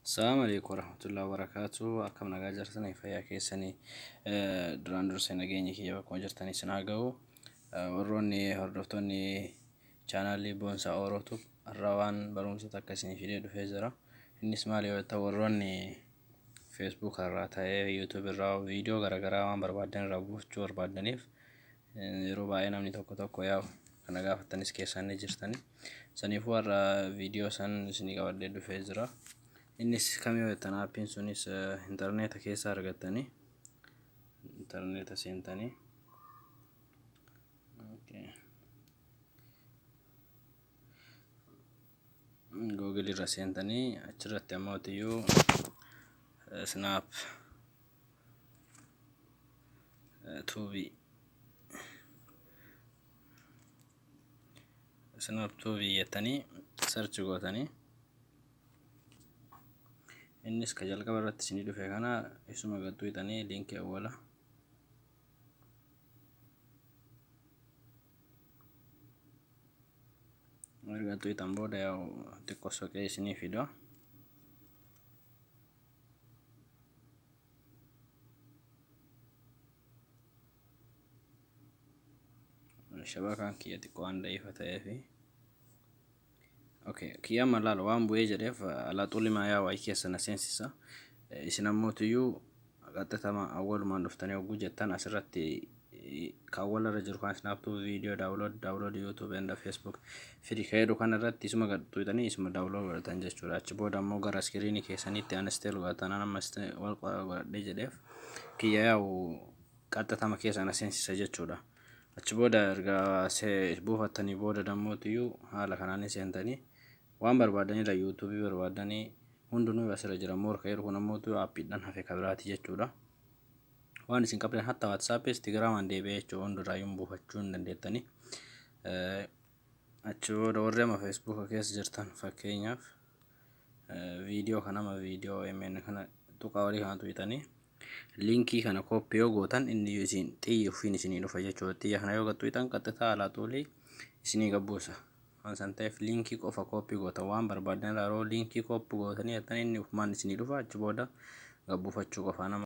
Assalamu alaikum warahmatullahi wabarakatuh. Akkam nagaa jirtanii, fayyaa keessanii? Duraan dursee nageenya kiyya bakkuma jirtanii isin haa ga'u. Warroonni hordoftoonni chaanaalii Boonsaa Orootu, har'a waan barumsa takka isinii fidee dhufee jira. Innis maal yoo ta'u, warroonni Facebook irraa ta'ee YouTube irraa viidiyoo garaagaraa waan barbaadan irraa buufachuu barbaadaniif, yeroo baay'ee namni tokko tokko yaa'u kana gaafattanis keessaan ni jirtani. Saniifuu har'a viidiyoo san isinii qabadhee dhufee jira. Innis kam yoo jettan, aappiin sunis intarneeta keessa argattanii, intarneeta seentanii, Google irra seentanii, achirratti ammoo iyyuu Snap Tube, Snap Tube jettanii search gootanii, innis ka jalqaba irratti isinii dhufe kana isuma gaxxuuxanii liinkii awwala erga xuuxan booda yaa'u xiqqoo soqee isinii fida. Shabakaan kiyya xiqqoo waan da'iifa ta'eefi. Okay, kiyya amma laala waan bu'ee jedheef alaa xulimaa yaa waa'ee keessa na seensisa. Isin ammoo tuyyuu qaxxitama awwalumaan dhuftanii hogguu jettan, asirratti ka awwala irra jiru kan Snap Tube video download, download YouTube and Facebook free ka jedhu kana irratti isuma xuuxanii isuma download godhatan jechuudha. Achi booda ammoo gara iskiriinii keessaniitti uninstall godhatan. Amma wal godhadhee jedheef kiyya yaa'u qaxxitama keessa na seensisa jechuudha. Achi booda erga buufattanii booda dammootiyyuu haala kanaan seentanii waan barbaadanirra yuutuubii barbaadanii hundinuu asirra jira. More ka jedhu kun ammoo aappiidhaan hafe ka biraati jechuudha. Waan isin qabdan hatta WhatsAppis Telegiraamaan deebi'ee jechuudha, hundirraayyuu buufachuu hin dandeettanii. Achi booda warri amma Feesbuuka keessa jirtan, fakkeenyaaf viidiyoo kana, amma viidiyoo OMN kana tuqaa walii kana tuqxanii liinkii kana kooppii yoo gootan, inni isin xiyyi ofiin isinii dhufa jechuudha. Xiyya kana yoo tuqxan qaxxitaa alaa xuulii isinii gabbuusa. Waan san ta'eef liinkii qofa kooppii gootan, waan barbaadan irraa yeroo liinkii kooppii gootanii jettan inni ofumaan isinii dhufa, achi booda gabbuufachuu qofa nama.